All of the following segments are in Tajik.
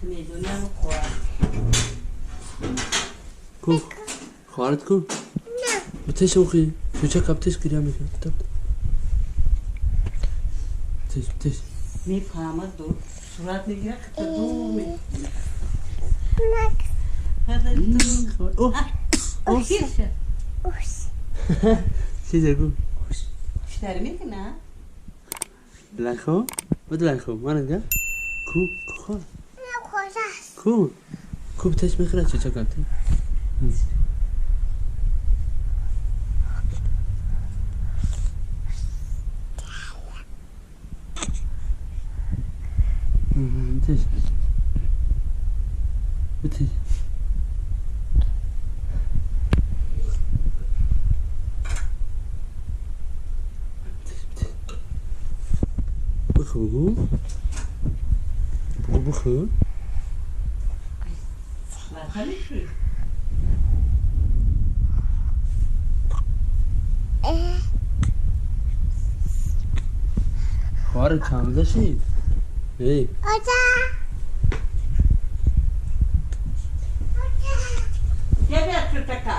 Медонам хоҳар. Ку? Хоҳарат ку? Битеш охи. Чуча каптеш гиря мекунад. Тап. Битеш, битеш. Мефаҳмад, сурат мегирад, хата дур ме. О, О, кирша. чизе гу. Читари мекуна? Дилайхо? Ба Дилайхо, манага? Ку, ку хор. Ку. Ку битеш мехӯрад чуча капте. Битеш. Битеш. Бихӯр бугу. Бугу бихӯр. Ватани шуд. Хоҳарат чанд рӯза шид? Эй, Я бия чутака.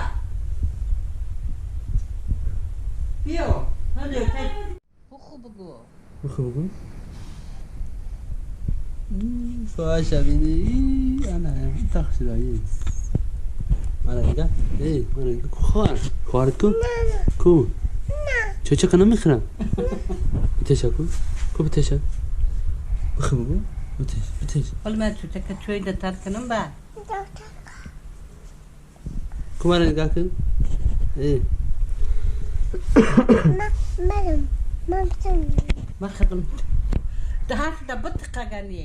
Биё. Ҳалё, буху бугу. бихӯр бугу. Хоҳаша бини. Ана, тах шуда. Мана дига. Эй, мана дига. Ку хоҳар? Хоҳарат ку? Ку? Чучака намехӯрам? Битеша ку? Ку битеша? Бихӯр бугу. Битеш, битеш. Ҳоли ман чутака чойда тар кунам ба. Ку мана нигоҳ кун. Эй, Ма хадам. Даҳашда битиқагани.